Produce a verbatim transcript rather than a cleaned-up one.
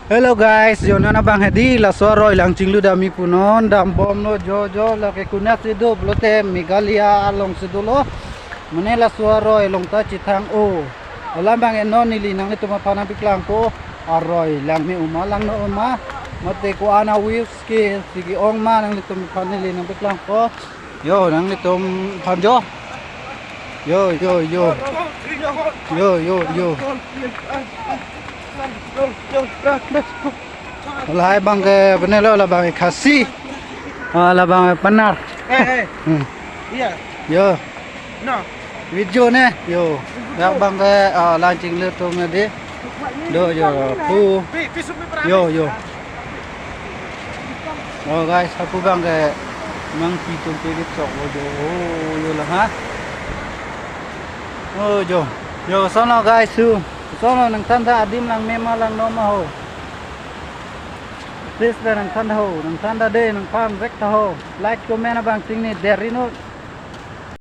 Hello guys, jo non abang hedi laso aroi lang chinglu dam-i punon, dambomlo jo jo, lake konatsi do pulote Meghalaya alongsi dolo. Mane laso aroi along ta chethang-o. Alam abang non neli nanglitum aphan nangpaklangpo, aroi lang me-o ma, lang no-o ma, mate ko-an a-views ke si ke-ong ma, nanglitum aphan neli nangpaklangpo. Yo, nanglitum aphan jo. Yo, yo, yo. Yo, yo, yo. Lahai abang ke penelo, labang ke Khasi. Ah, labang ke Panar. Eh, eh. Hmm. Iya. Yo. No. Video ne. Yo. Dak abang ke, ah, lang chinglu atum ne di. Do yo. Pu. Pi, pi supi pra. Yo, yo. Oh guys, hapu abang ke mangpi atum pegit sok lo jo. Oh, yo lang ha. Oh, jo. Yo, sono guys, su. Sono nangthan tha adim lang me ma, lang no ma ho. Please da nangthan tha ho, nangthan tha de, nangphan vek tha ho. Like, comment abang ting ni deri no.